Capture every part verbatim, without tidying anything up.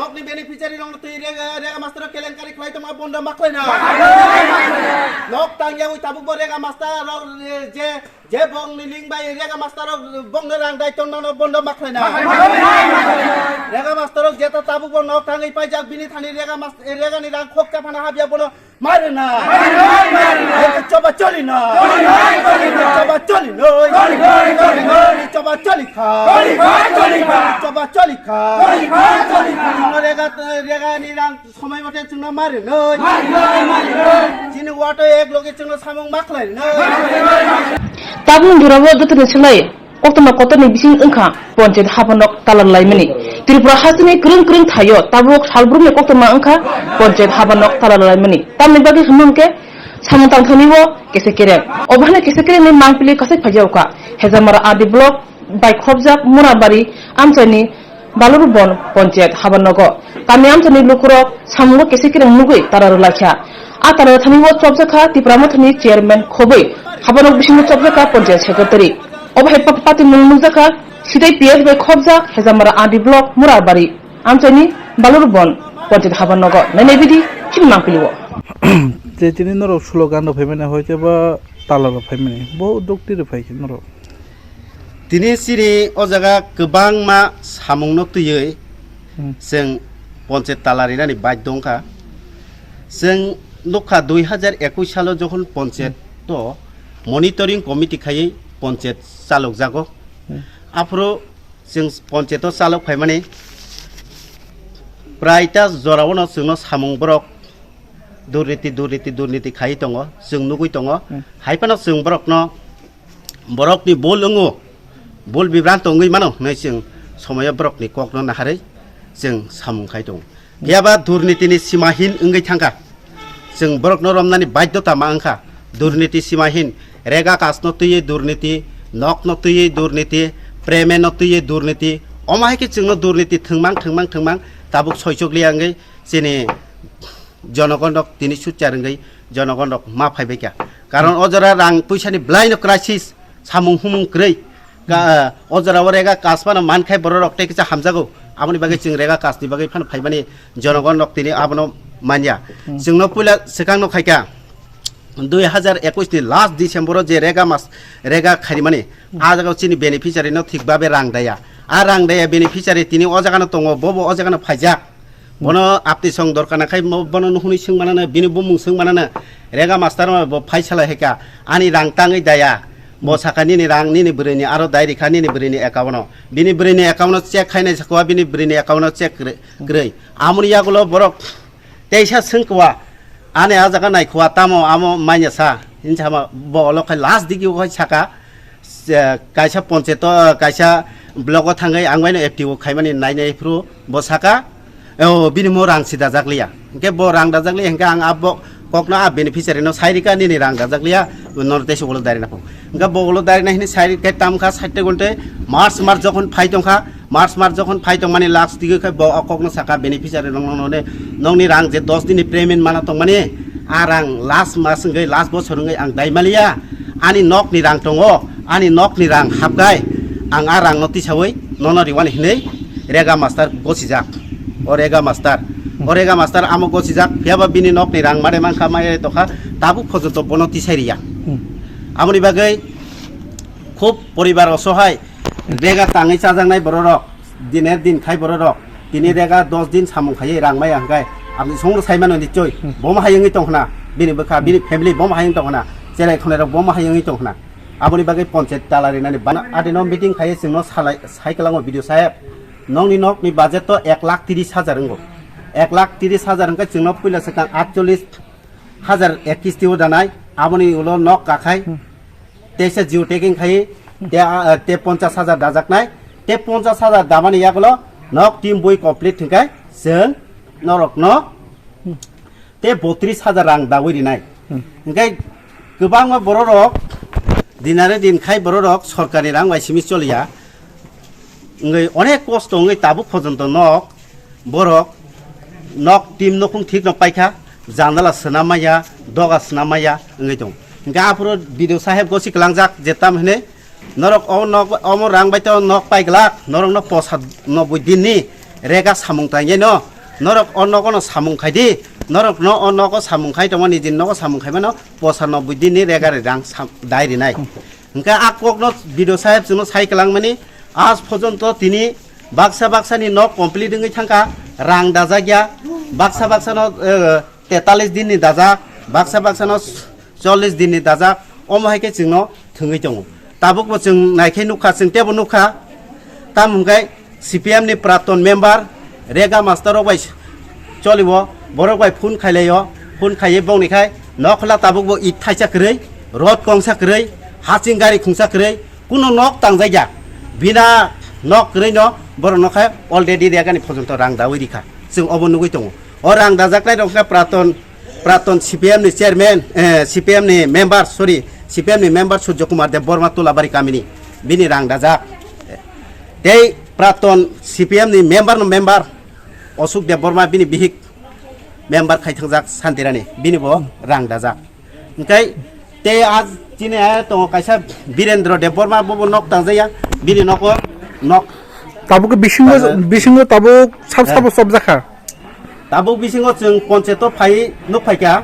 Nokni beneficiary rok twi rega, rega master rok kelenkari khlai tongma bondo ma khlai na. Nok tangya ui tabuk bo rega master rok, eh, je, je bong ni ling bai rega master rok bong ni rang dai tong nano bondo ma khlai na. Rega master rok jeta tabuk bo nok tangwi paijak bini thani rega mas-, eh, rega ni rang khok cha phana habya bono Marina! Choba choli na! Choba choli noi! Choba choli kha! Choba choli kha! Chwngno rega, rega ni rang somai bote chwngno mari noi! Chini wato ek loge chwngno samung maklai noi! Tabuk jora bo joto ni swlai. Koktwma kotorni bising wngkha ponchayat habanok tala rwlaimani. Tripura hasteni kwrwng kwrwng thaio tabuk salbrumni koktwma wngkha ponchayat habanok tala rwlaimani. Tamni bagwi hwnmang khe samung tangthani o kese kereng. Obo haino kese kerengni mangpili kasai phaijakha Hejamara R D block bai khobjak Murabari amchaini Balurubon ponchayat habanogo. Kami amchaini lukurok samungo kese kereng nugwi tara rwlaikha. A tara thani o chopjakha Tipra Mothani chairman khobwi habanok bisingo chopjakha ponchayat secretary. Obo hai pa-, patimung nukjakha, Sitai P S bai khobjak, Hejamara R D block, Murabari, amchaini Balurubon, ponchayat habannogo, nainai bidi, chini mangpili o. Je tini norok slogan rok phaimani, hoite ba tala rok phaimani, bo dokti rok phai khe norok. Tini chini o jaga kwbangma samung no twiwi Hmm. chwng ponchayat tala rinani baidhyo wngkha. Chwng nukha dui hajar ekush salo jokhon ponchayat Hmm. to monitoring committee khaiwi ponchayat chalokjago. Hmm. Aphuru chwng ponchayat o chalok phaimani prai ta jorao no chwngno samung borok durniti, durniti, durniti khaiwi tongo, chwng nugwi tongo. Hmm. Hai phano chwng borokno borokni bul wngo, bul bibranto wngwi mano hwnwi chwng somoyo borokni kokno naharwi chwng samung khai tongo. Phiya ba durnitini simahin wngwi thangkha. Chwng borokno romnani baidhyota ma wngkha. Durniti simahin, rega kasno twiwi durniti, nokno twiwi durniti, premeno twiwi durniti. Omo hai khe chwngno durniti thwngmang, thwngmang, thwngmang tabuk soichokliya wngwi chini jonogon rok tini sutchar wngwi jonogon rok ma phaibai kha. Karon o jora rang puisani bwlaino crisis, samung humung kwrwi. Ka-, o jora o rega kas phano mankhai borok rok tei kisa hamjago. Aboni bagwi chwng rega kasni bagwi phano phaimani jonogon rok tini abono manya. Hmm. Chwngno puila swkangno khaikha dui hajar ekush ni last December o je rega mas, rega khaimani, Hmm. a jaga o chini beneficiary no thik babe rang daya. A rang daya beneficiary tini o jaga no tongo, bobo o jaga no phaijak. Bono apti song dorkar na khai mo-, bono nuhuni swng manana, bini bumung swng manana. Rega master ma bo phaisala heka, ani rang tangwi daya. Bo saka nini rang nini bwrwini aro dai rikha nini bwrwini account o. Bini bwrwini account o check khainai sakwa bini bwrwini account o check kwrwi, kwrwi. Amoni yagulo borok teisa swngkwa, ani a jaga naikwa tamo amo manya sa. Hinsa ma bo olo khai last digi khai saka. Se-, kaisa ponchayat o, kaisa block o thangwi ang baino F T O khaimani nainai phuru bo saka, "O, bini mo rang si dajak liya." Hinkhe bo rang dajak liya hinkhe ang abo kokno a beneficiary no sai rika, "Nini rang dajak liya, nor tei se ulo dairina phung." Hinkhe bo ulo dairina hini sai rikhe tamkha sait ghonte March, March jokhon phai tongkha, March, March jokhon phai tongmani last digi khe bo o kokno saka beneficiary rok no, none, nokni rang je dos dini payment mana tongmani, a rang last mas wngwi, last bosor wngwi ang dai maliya. Ani nokni rang tongo, ani nokni rang hapkai, ang a rangno tisawi nono riwani hinwi rega master gosijak. O rega master, o rega master amo gosijak, phiyaba bini nokni rang mare mankha, mare tokha, tabuk phojoto bono tisai riya. Hmm. Aboni bagwi khub poribar osohai, rega tangwi chajaknai bororok, diner din khai bororok, tini rega dos din samung khaiwi rang maya hwnkhe, aboni songno sai mano nichoi, Hmm. bomo hai wngwi tong khna, bini bwkha, bini family bomo hai wngwi tong khna, cherai khonai rok bomo hai wngwi tong khna. Aboni bagwi ponchayat tala rinani bana adino meeting khaiwi chwngno salai, sai kwlango B D O saheb, nokni nokni budget to ek lakh tris hajar wngo, ek lakh tris hajar hwnkhe chwngno puila swkang atchollish hajar ek kisti o danai, aboni ulo nok kakhai, Hmm. teisa geotagging khai, te, ah, te ponchas hajar dajaknai, te ponchas hajar damani yagulo nok team bui complete hwnkhe chwng norokno te botris hajar rang dawi rinai. Hmm. Hwnkhe kwbangma bororok dinare din khai bororok sorkarni rang bai simi choliya. Wngwi onek kosto wngwi tabuk phojonto nok, borok nok team nukhung thik no paikha, jandala swnam maya, doga swnam maya wngwi tongo. Hwnkhe aphuru B D O saheb gosi kwlangjak je tam hinwi norok o nok, omo rang bai to nok paiglak, norokno posa noboi dinni rega samung tangwi no Norok o nogo no samung khai di, norok no o nogo samung khai tongma, nijini nogo samung khai mano posa noboi din ni rega ri rang sam-, dai rinai. Hwnkhe a kok no B D O saheb chwngno sai kwlang mani, aaj porjonto tini baksa baksa ni nok complete wngwi thangkha, rang dajak ya, baksa baksa no, eh, tetalis din ni dajak, baksa baksa no chollis din ni dajak, omo hai khe chwngno thwngwi tongo. Tabukbo chwng nai khe nukha, chwng teibo nukha, tamo hwnkhe C P M ni praton member, rega master rok bai cholio, borok bai phone khailaio, phone khaiwi bongni khai nokhla tabukbo it thaisa kwrwi, rod kongsa kwrwi, haching gari khungsa kwrwi, kuno nok tangjakya. Bina nok kwrwino borok nokha already rega ni porjonto rang dawi rikha. Chwng obo nugwi tongo. O rang dajaknai rok khe praton, praton C P M ni chairman, eh, C P M ni member, sorry, C P M ni member Surjo Kumar Debbarma Tulabari kamini, bini rang dajak. Tei praton C P M ni member no member Osuk Debbarma bini bihik member khai thangjak Santirani, bini bo rang dajak. Hwnkhe tei a chini a tongo kaisa Birendra Debbarma, bobo nok tangjaya, bini nogo nok Tabuk bisingo, tangjaya. Bisingo tabuk sab Eh. Sabo sobjakha. Tabuk bisingo chwng poncheto phai nuk phaikha,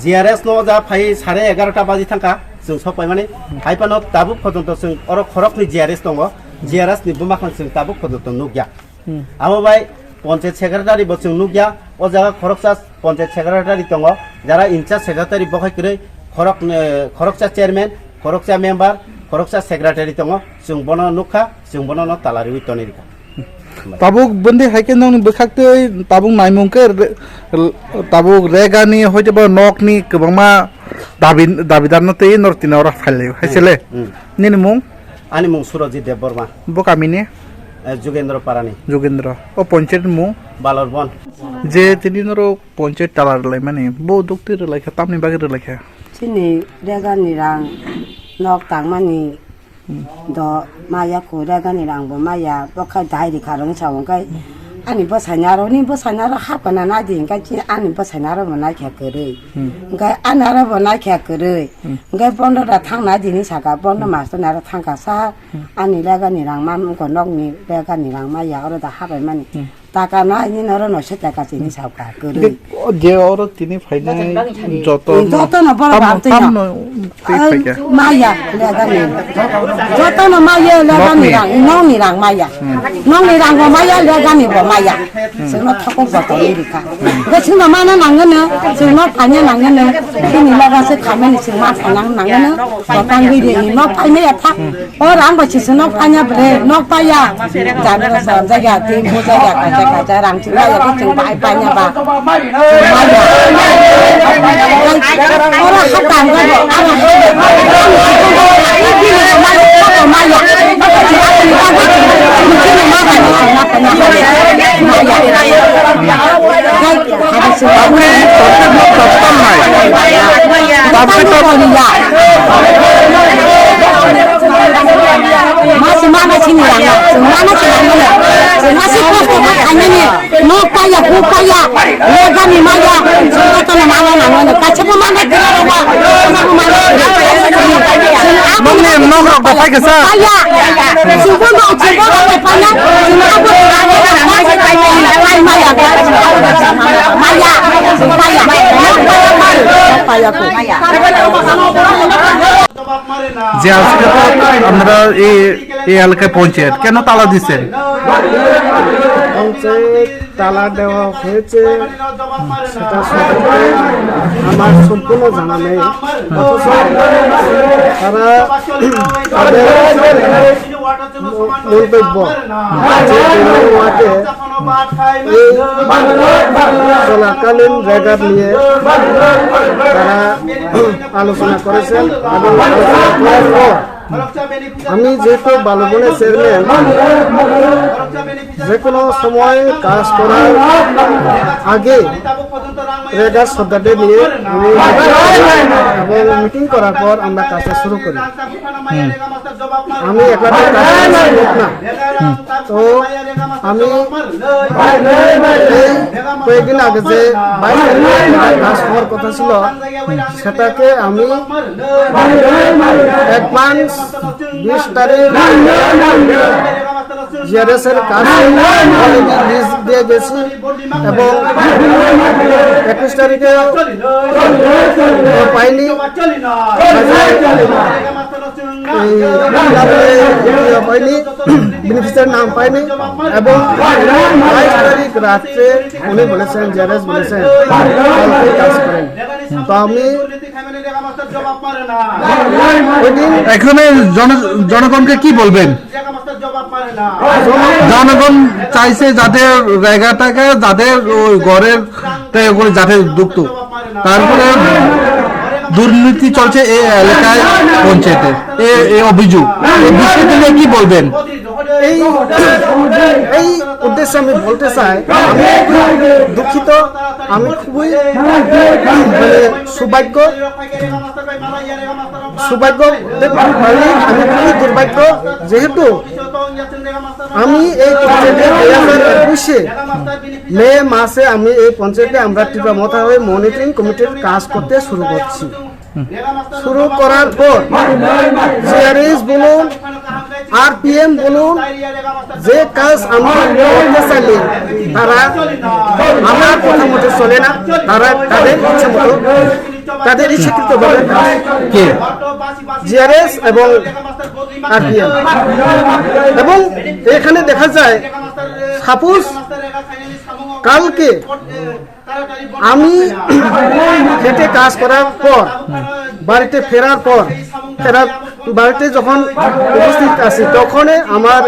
G R S no ja phai sare egarota baji thangkha chwng sok paimani. Hai phano tabuk porjonto chwng oro khoroknwi G R S tongo, G R S ni buma khang chwng tabuk porjonto nukya. Hmm. Abo bai ponchayat secretary bo chwng nukya, o jaga khoroksa ponchayat secretary tongo, jara in charge secretary bo hai kwrwi, khorok, eh, khoroksa chairman, khoroksa member, khoroksa secretary tongo, chwng bono nukha, chwng bono no tala riwi tonwi rikha. Tabuk bwndwi hai khe nokni bwkhak twi tabuk naimung khe re-, tabuk regani hoiteba nokni kwbangma dabi, dabidarno twi norok tini oro phailaio, hai se le? Hmm, hmm. Nini mung? Ani mung Surojit Debbarma. Bo kamini? Eh, Jugendra Parani. Jugendra. O ponchayat mung? Balor Bon. Je tini norok ponchayat tala rwlaimani, bo dokti rwlaikha, tamni bagwi rwlaikha? Chini regani rang nok tangmani do maya ko regani rang bo maya, bo khai dai ri kharong sa hwnkhe ani bwsai naro ni bwsai naro hapkha na nai di hwnkhe chini ani bwsai naro bo naikha kwrwi. Hmm. Hwnkhe ani aro bo naikha kwrwi. Hmm. Hwnkhe bondo da thang nai di ni saka, bondo Hmm. master naro thangkha sa, Hmm. ani regani rang ma mungko nokni regani rang maya oro da habai mani. Hmm. Taka no aini noro noise taka tini sabka kwrwi. Je oro tini phainai joto no, joto no borok tamo, bam twi no. Tamo twi phaikha. Maya legani. Joto no maya legani rang, nokni rang maya. Hmm. Nokni rang bo maya legani bo maya. Hmm. Chwngno thokok joto ni rikha. Hmm. Hwnkhe chwngno mana nangwno, chwngno phanya nangwno. Chini loga se khamani chwngma phanang nangwno. Jotang gwi de no phaimaya thak. Hmm. O rang bai chisu nok panya bre, nok paya. Jani ro sor jaga, tin bu jaga, kacha kacha rang chi paya, ko ching bai panya ba. Ora khatam ga do, ara. Maya. Maya. Masi mana sini rang, mana sini rang mana, masi kosto ka kanya ni, no paya, bu paya, lega ni maya, sini koto na mana na mana, kacha bu mana kira rang, mana bu mana kira. Mungni nok rok da phai kasa. Paya, sini bu no, sini bu no paya, sini abu maya, maya, maya, maya, maya, maya, maya. যে আজকে তো আপনারা এই, এই এলাকায় পঞ্চায়েত কেন তালা দিচ্ছেন? পঞ্চায়েত তালা দেওয়া হয়েছে, সেটা সম্পর্কে আমার সম্পূর্ণ জানা নেই। অথচ তারা তাদের মন্তব্য যে বিভিন্ন ওয়ার্ডে এই চলাকালীন রেগার নিয়ে তারা আলোচনা করেছেন এবং আলোচনা করার পর আমি যেহেতু বালুবনের চেয়ারম্যান, যে কোনো সময় কাজ করার আগে রেগার সদস্যদের নিয়ে আমি এবং মিটিং করার পর আমরা কাজটা শুরু করি। হুম। আমি একলা কাজ করতে পারি না। হুম। তো আমি এই কয়েকদিন আগে যে বাইশ তারিখে একটা কাজ হওয়ার কথা ছিল, সেটাকে আমি অ্যাডভান্স বিশ তারিখ জিআরএস এর কাজ লিজ গেছি এবং একুশ তারিখে পাইনি। এই হয়নি, বেনিফিশিয়ারি নাম পাইনি এবং বাইশ তারিখ রাত্রে উনি বলেছেন, জেআরএস বলেছেন, কালকে কাজ করেন। তো আমি ওই দিন এখানে জন-, জনগণকে কি বলবেন? জনগণ চাইছে যাতে জায়গাটাকে যাদের ওই ঘরের তে-, ওগুলো যাতে ঢুকতো। তারপরে দুর্নীতি চলছে এই এলাকায় পঞ্চায়েতে, এ, এই অভিযোগ। এই বিষয়টি নিয়ে কি বলবেন? এই, এই উদ্দেশ্যে আমি বলতে চাই, আমি দুঃখিত, আমি খুবই, মানে, সৌভাগ্য, সৌভাগ্য, মানে, আমি খুবই দুর্ভাগ্য, যেহেতু আমি এই পঞ্চায়েতে দুই হাজার একুশে মে মাসে আমি এই পঞ্চায়েতে আমরা ত্রিপুরা মথা হয়ে মনিটরিং কমিটির কাজ করতে শুরু করছি। শুরু করার পর জেআরএস বলুন, আরপিএম বলুন, যে কাজ আমরা করতে চাইলে তারা আমার কথা মতো চলে না, তারা তাদের ইচ্ছে মতো, তাদের ইচ্ছাকৃতভাবে কাজ। কে? জেআরএস এবং আরপিএম। এবং এখানে দেখা যায়, সাপোজ কালকে আমি খেটে কাজ করার পর, বাড়িতে ফেরার পর, ফেরার বাড়িতে যখন উপস্থিত আছি, তখনই আমার